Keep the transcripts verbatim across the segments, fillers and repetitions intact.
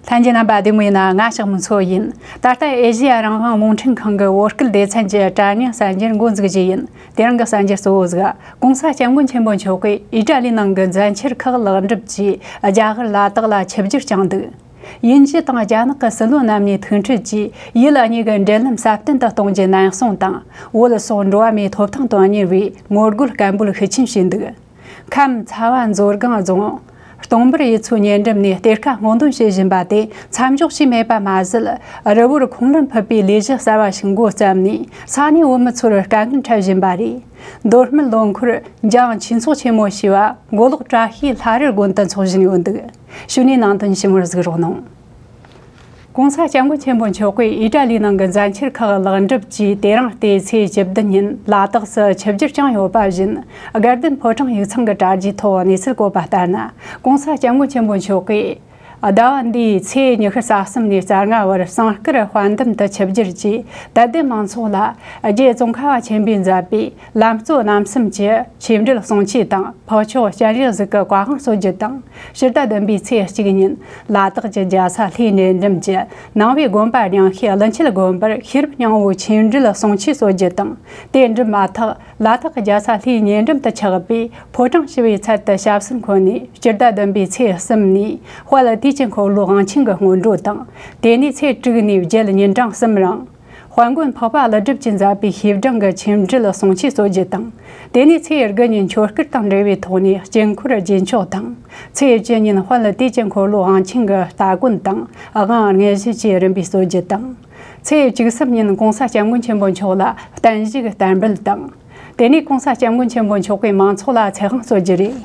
ལྷན་རྒྱས་རྣམ་པ་བདེ་མོ་ཡིན་ན། ང་ཞག་མི་འཚོ་ཡིན། ད་ལྟ་ཨེ་ཤེ་ཡ་རང་དབང་རླུང་འཕྲིན་ཁང་གི་བོད་སྐད་སྡེ་ཚན་གྱི་དྲ་བརྙན་གསར་འགྱུར་འགོ་འཛུགས་རྒྱུ་ཡིན། དེ་རིང་གི་གསར་འགྱུར་གཙོ་བོ་ཟིག། ྋགོང་ས་སྐྱབས་མགོན་ཆེན་པོ་མཆོག་གིས་ཨི་ཏྲ་ལི་ནང་གི་མཛད་འཆར་ཁག་ལེགས་འགྲུབ་ཀྱིས་རྒྱ་གར་ལ་དྭགས་ལ་ཆིབས་བསྒྱུར་བསྐྱངས་འདུག། དབྱིན་ཇི་དང་རྒྱ་ནག་གི་སྲིད་བློན་རྣམ་གཉིས་ཐུག་འཕྲད་ཀྱིས་ཡུལ་གཉིས་ཀྱི་འབྲེལ་ལམ་སྲ་བརྟན་དུ་གཏོང་རྒྱུ་ནན་གསུངས་དང་། བོད་སོགས་འགྲོ་བ་མིའི་ཐོབ་ཐང་དོན་གཉེར་བས་ངོ་རྒོལ་སྐད་འབོད་ཤུགས་ཆེན་བྱས་འདུག། ཁམས་ཚ་བ་མཛོ་སྒང་རྫོང་སྟོང་འབུར་ཡུལ་ཚོའི་ཉེ་འགྲམ་ནས་གཏེར་ཁ་སྔོག་འདོན་བྱེད་བཞིན་པ་དེ་མཚམས་འཇོག་བྱས་མེད་པ་མ་ཟད། རི་བོར་ཁུངས་ལུང་ཕུད་པའི་ལས་གཞི་གསར་བ་ཞིག་འགོ་བརྩམས་ནས་ས་གནས་བོད་མི་ཚོར་དཀའ་ངལ་འཕྲད་བཞིན་པ་རེད། མདོ་སྨད་ལོ་འཁོར་འཇང་ཆོས་ཚོགས་ཆེན་མོ་ཞེས་པ་མགོ་ལོག་བཀྲ་ཤིས་ལྷ་རི་དགོན་དུ་འཚོགས་བཞིན་ཡོད་འདུག། གཞུག་ནས་ནང་དོན་ཞིབ་མོར་གཟིགས་རོགས་གནང་། ྋགོང་ས་སྐྱབས་མགོན་ཆེན་པོ་མཆོག་གིས་ཨི་ཏྲ་ལིའི་ནང་གི་མཛད་འཆར་ཁག་ལེགས་འགྲུབ་ཀྱིས་དེ་རིང་སྟེ་ཚེས་བཅུ་བདུན་ཉིན་ལ་དྭགས་སུ་ཆིབས་བསྒྱུར་བསྐྱངས་ཡོད་པ་བཞིན། དགའ་ལྡན་ཕོ་བྲང་ཡིག་ཚང་གི་དྲ་རྒྱའི་ཐོག་གནས་ཚུལ་བཀོད་པ་ལྟར་ན། ྋགོང་ས་སྐྱབས་མགོན་ཆེན་པོ་མཆོག་གིས་ཟླ་བ་འདིའི་ཚེས་ཉི་ཤུ་རྩ་གསུམ་ནས་རྩ་ལྔ་བར་ཟངས་དཀར་དཔལ་འདུམ་དུ་ཆིབས་བསྒྱུར་གྱིས། དད་ལྡན་མང་ཚོགས་ལ་རྗེ་ཙོང་ཁ་པ་ཆེན་པོས་མཛད་པའི་ལམ་གཙོ་རྣམ་གསུམ་གྱི་ཆོས་འབྲེལ་གསུང་ཆོས་དང་། འཕགས་མཆོག་སྤྱན་རས་གཟིགས་ཀྱི་བཀའ་དབང་སྩོལ་རྒྱུ་དང་། ཕྱི་ཟླ་བདུན་པའི་ཚེས་གཅིག་ཉིན་ལ་དྭགས་ཀྱི་རྒྱལ་ས་ལྷའི་འབྲེལ་འགྲིམ་གྱི་ནང་པའི་དགོན་པ་རྙིང་ཤོས་ཀླུ་མཆེད་དགོན་པར་ཤེས་རབ་སྙིང་པོའི་ཆོས་འབྲེལ་གསུང་ཆོས་སྩོལ་རྒྱུ་དང་། དེ་འགྲུབ་མ་ཐག་ལ་དྭགས་རྒྱལ་ས་ལྷའི་ཉེ་འགྲམ་དུ་ཆགས་པའི་ཕོ་བྲང་ཞི་བའི་ཚལ་དུ་ཞབས་སོར་འཁོད་ནས། སྤྱི་ཟླ་བདུན་པའི་ཚེས་གསུམ་ནས་དཔལ་དུས་ཀྱི་འཁོར་ལོའི་དབང་ཆེན་གྱི་སྔོན་འགྲོ་དང་། དེ་ནས་ཚེས་དྲུག་ནས་རྒྱལ་ཉིན་གྲངས་གསུམ་རིང་། དཔལ་མགོན་འཕགས་པ་ཀླུ་སྒྲུབ་ཀྱིས་མཛད་པའི་ཤེས་སྦྲང་གི་ཆོས་འབྲེལ་གསུང་ཆོས་སྩོལ་རྒྱུ་དང་། དེ་ནས་ཚེས་དགུ་ཉིན་ཆོས་སྐོར་དང་འབྲེལ་བའི་ཐོག་ནས་དཀྱིལ་འཁོར་རྗེས་ཆོག་དང་། ཚེས་བཅུ་ཉིན་དཔལ་དུས་ཀྱི་འཁོར་ལོའི་དབང་ཆེན་གྱི་སྟ་གོན་དང་དབང་དངོས་གཞི་བཅས་རིམ་པས་སྩོལ་རྒྱུ་དང་། ཚེས་བཅུ་གསུམ་ཉིན་ྋགོང་ས་སྐྱབས་མགོན་ཆེན་པོ་མཆོག་ལ་བརྟན་བཞུགས་གཏན་འབུལ་དང་། དེ་ནས་ྋགོང་ས་སྐྱབས་མགོན་ཆེན་པོ་མཆོག་གིས་མང་ཚོགས་ལ་ཚེ་དབང་སྩོལ་རྒྱུ་རེད།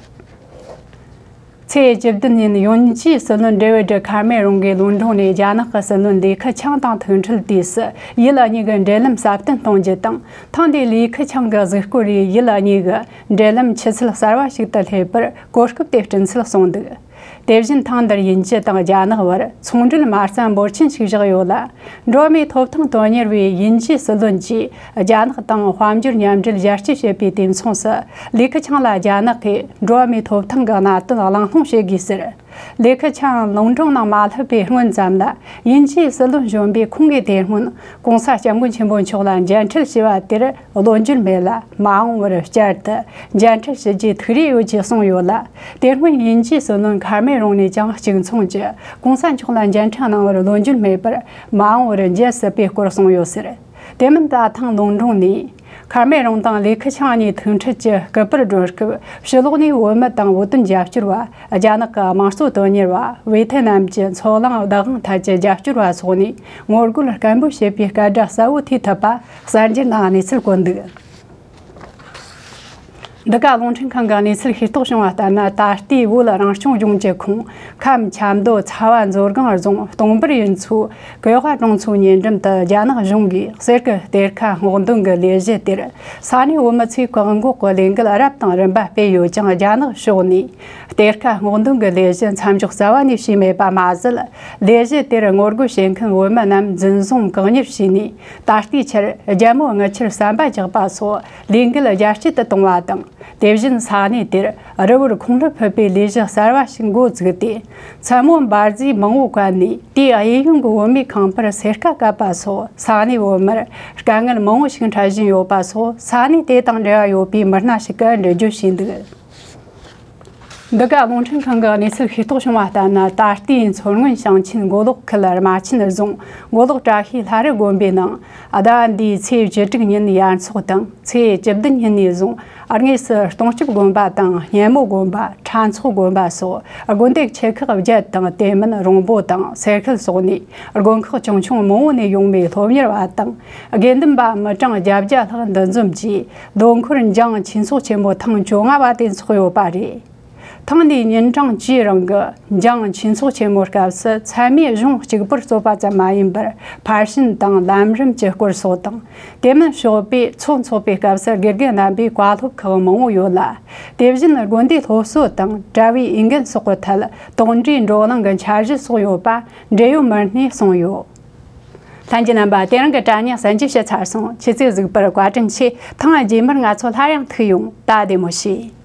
ཚེས་བཅུ་བདུན་ཉིན་དབྱིན་ཇིའི་སྲིད་བློན་ཌེ་བིད་ཁ་མེ་རོན་གྱི་ལོན་ཌོན་ནས་རྒྱ་ནག་གི་སྲིད་བློན་ལི་ཁི་ཆང་དང་ཐུག་འཕྲད་དུས་སུ། ཡུལ་གཉིས་ཀྱི་འབྲེལ་ལམ་སྲ་བརྟན་གཏོང་རྒྱུ་དང་། ཐེངས་འདིའི་ལི་ཁི་ཆང་གི་གཟིགས་སྐོར་ཡིས་ཡུལ་གཉིས་ཀྱི་འབྲེལ་ལམ་ཆུ་ཚད་གསར་བ་ཞིག་ཏུ་སླེབས་པར་གོ་སྐབས་དེ་བསྐྲུན་ཚུལ་གསུངས་འདུག། དེ་བཞིན་ཐེངས་འདིར་དབྱིན་ཇི་དང་རྒྱ་ནག་བར་ཚོང་འབྲེལ་མ་རྩ་འབོར་ཆེན་ཞིག་བཞག་ཡོད་ལ། འགྲོ་བ་མིའི་ཐོབ་ཐང་དོན་གཉེར་བའི་དབྱིན་ཇིའི་སྲིད་བློན་གྱིས་རྒྱ་ནག་དང་དཔལ་འབྱོར་མཉམ་འབྲེལ་རྒྱ་སྐྱེད་བྱེད་པའི་དུས་མཚུངས་སུ། ལི་ཁི་ཆང་ལ་རྒྱ་ནག་གིས་འགྲོ་བ་མིའི་ཐོབ་ཐང་གི་གནད་དོན་གླེང་སློང་བྱེད་དགོས་ཟེར། ལི་ཁི་ཆང་ལོན་ཌོན་ནང་མ་སླེབས་པའི་སྔོན་ཙམ་ལ། དབྱིན་ཇིའི་སྲིད་བློན་གཞོན་པས་ཁོང་གིས་དེ་སྔོན་ྋགོང་ས་སྐྱབས་མགོན་ཆེན་པོ་མཆོག་ལ་མཇལ་འཕྲད་བྱས་པ་དེར་ལོ་འགྱུར་མེད་ལ། མ་འོངས་པར་བསྐྱར་དུ་མཇལ་འཕྲད་བྱེད་རྒྱུའི་ཐུགས་རེ་ཡོད་ཅེས་གསུངས་ཡོད་ལ། དེ་སྔོན་དབྱིན་ཇིའི་སྲིད་བློན་ཁ་མེ་རོན་ནས་ཀྱང་གཅིག་མཚུངས་ཀྱིས་ྋགོང་ས་མཆོག་ལ་མཇལ་འཕྲད་གནང་བར་ལོ་འགྱུར་མེད་པར། མ་འོངས་པར་མཇལ་སྲིད་པའི་སྐོར་གསུངས་ཡོད་ཟེར། དེ་མིན་ད་ཐེངས་ལོན་ཌོན་ནས་ཁ་མེ་རོན་དང་ལི་ཁི་ཆང་གཉིས་ཐུག་འཕྲད་ཀྱི་སྐུ་པར་སྒྲོན་སྐབས། ཕྱི་ལོགས་ནས་བོད་མི་དང་བོད་དོན་རྒྱབ་སྐྱོར་བ། རྒྱ་ནག་གི་དམངས་གཙོ་དོན་གཉེར་བ། ཝེ་ཐེ་ནམ་གྱི་མཚོ་གླང་བདག་དབང་ཐད་ཀྱི་རྒྱབ་སྐྱོར་བ་སོགས་ནས་ངོ་རྒོལ་སྐད་འབོད་བྱེད་པའི་སྐད་སྒྲ་གསལ་བོ་ཐོས་ཐུབ་པ་གསར་འགྱུར་ནང་གནས་ཚུལ་བཀོད་འདུག། འདི་ག་རླུང་འཕྲིན་ཁང་གི་གནས་ཚུལ་ཤེས་རྟོགས་བྱུང་བ་ལྟར་ན། ད་ལྟའི་བོད་རང་སྐྱོང་ལྗོངས་ཀྱི་ཁོངས་ཁམས་ཆབ་མདོ་ཚ་བ་མཛོ་སྒང་རྫོང་སྟོང་འབུར་ཡུལ་ཚོའི་ཀེ་ཧྭ་གྲོང་ཚོའི་ཉེ་འགྲམ་དུ་རྒྱ་ནག་གཞུང་གིས་གསེར་གྱི་གཏེར་ཁ་སྔོག་འདོན་གྱི་ལས་གཞི་དེར་ས་གནས་བོད་མི་ཚོས་བཀག་འགོག་གི་ལས་འགུལ་རབ་དང་རིམ་པ་སྤེལ་ཡོད་ཀྱང་། རྒྱ་ནག་ཕྱོགས་ནས་གཏེར་ཁ་སྔོག་འདོན་གྱི་ལས་གཞི་མཚམས་འཇོག་རྩ་བ་ནས་བྱས་མེད་པ་མ་ཟད། ལས་གཞི་དེར་ངོ་རྒོལ་བྱེད་མཁན་བོད་མི་རྣམས་འཛིན་བཟུང་བཀག་ཉར་བྱས་ནས། ད་ལྟའི་ཆར་རྒྱལ་མོ་རྔུལ་ཆུར་ཟམ་པ་རྒྱག་པ་སོགས་ལས་འགུལ་རྒྱ་སྐྱེད་དུ་གཏོང་བ་དང་། དེ་བཞིན་ས་གནས་དེར་རི་བོར་ཁུངས་ལུང་ཕུད་པའི་ལས་གཞི་གསར་བ་ཞིག་འགོ་བཙུགས་ཏེ། མཚན་མོ་འབར་རྫས་མང་བོ་བཀལ་ནས་དེའི་གཡས་གཡོན་གྱི་བོད་མིའི་ཁང་པར་སེར་ཁ་བཀབ་པ་སོགས་ས་གནས་བོད་མིར་དཀའ་ངལ་མང་བོ་ཞིག་འཕྲད་བཞིན་ཡོད་པ་སོགས་ས་གནས་དེ་དང་འབྲེལ་བ་ཡོད་པའི་མི་སྣ་ཞིག་གིས་འགྲེལ་བརྗོད་བྱས་འདུག། འདི་ག་རླུང་འཕྲིན་ཁང་གི་གནས་ཚུལ་ཤེས་རྟོགས་བྱུང་བ་ལྟར་ན། ད་ལྟའི་མཚོ་སྔོན་ཞིང་ཆེན་མགོ་ལོག་ཁུལ་རྨ་ཆེན་རྫོང་མགོ་ལོག་བཀྲ་ཤིས་ལྷ་རི་དགོན་པའི་ནང་ཟླ་བ་འདིའི་ཚེས་བཅུ་དྲུག་ཉིན་ཡར་འཚོགས་དང་། ཚེས་བཅུ་བདུན་ཉིན་ནས་བཟུང་དངོས་སུ་སྟོང་སྐྱབས་དགོན་པ་དང་སྙེ་མོ་དགོན་པ། ཁྲ་མཚོ་དགོན་པ་སོགས་དགོན་སྡེ་ཆེ་ཁག་བརྒྱད་དང་། དེ་མིན་རོང་པོ་དང་སེར་ཤུལ་སོགས་ནས་དགོན་ཁག་ཆུང་ཆུང་མང་བོ་ནས་ཡོང་བའི་སློབ་གཉེར་བ་དང་། དགེ་འདུན་པ་མི་གྲངས་བརྒྱད་བརྒྱ་ལྷག་འདུ་འཛོམས་ཀྱིས་ལོ་འཁོར་འཇང་ཆོས་ཚོགས་ཆེན་མོ་ཐེངས་བཅོ་ལྔ་བ་དེ་འཚོགས་ཡོད་པ་རེད། ཐེངས་འདིའི་ཉིན་གྲངས་བཅུའི་རིང་གི་འཇང་ཆོས་ཚོགས་ཆེན་མོའི་སྐབས་སུ། ཚད་མེད་གཞུང་གཅིག་པུར་རྩོད་པ་ཙམ་མ་ཡིན་པར། ཕར་ཕྱིན་དང་ལམ་རིམ་གྱི་སྐོར་སོགས་དང་། དེ་མིན་ཞོགས་པའི་ཚོགས་འཚོགས་པའི་སྐབས་སུ་དགེ་རྒན་རྣམ་པས་བཀའ་སློབ་ཁག་མང་བོ་ཡོད་ལ། དེ་བཞིན་དགོན་སྡེའི་སློབ་གསོ་དང་གྲྭ་བའི་འོས་འགན་སོགས་ཀྱི་ཐད་དོགས་འདྲིའི་བགྲོ་གླེང་གི་འཆར་གཞི་སོགས་ཡོད་པ་འབྲེལ་ཡོད་མི་སྣས་གསུངས་ཡོད། ལྷན་རྒྱས་རྣམ་པ། དེ་རིང་གི་དྲ་བརྙན་གསར་འགྱུར་བཤད་ཚར་སོང་། ཁྱེད་ཚོས་གཟིགས་པར་བཀའ་དྲིན་ཆེ། ཐེངས་རྗེས་མར་ང་ཚོ་སླར་ཡང་ཐུག་ཡོང་། ད་བདེ་མོ་བྱོས།